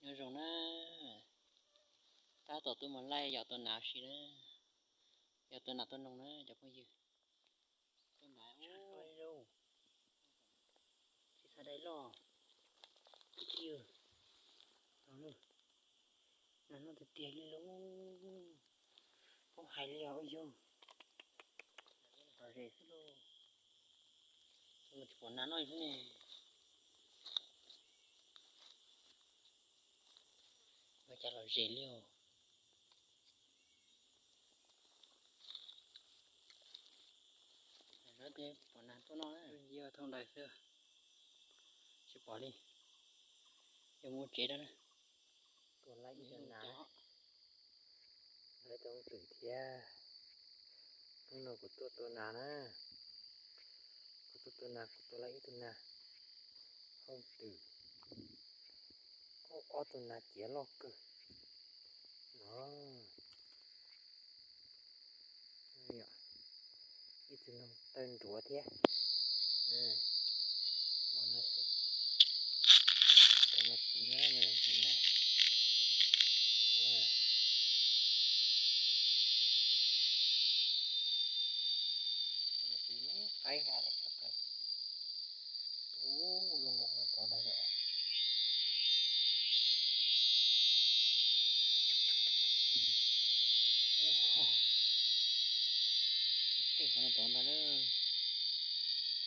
Nyob zoo na, tab tom tuaj mus laij yos tua nas si na, yos tua nas tua noog na cov phooj ywg. Tua nas, tsis txhais dai loj, kwv tij, tau lawm, nas noj tiag tiag li lauj. Poob hais li os yog, lom zem xwb lauj, tsis pom nas noj li ne. Ua cas lom zem li os. Lawv twb pom nas tuaj noj na, yog thooj dais xwb, tsis pom li. Yog mus tsev dab na. Tua laij ib tug nas, lawv tus twm thiab. Hnub no kuv tuaj tua nas na, kuv tuaj tua nas kuv tua laij ib tug nas, hooj twm, ob tug nas ciav loj kawg no. Ib tug noog tawg nruav thiab. Mos no xwb, cov mos txwv na, mos txwv qaib ha lawm tshaj plaws. Ub, lub nkaus tod ntag. Tej qhov no tod ntag na,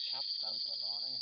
tshab plaws tom no na.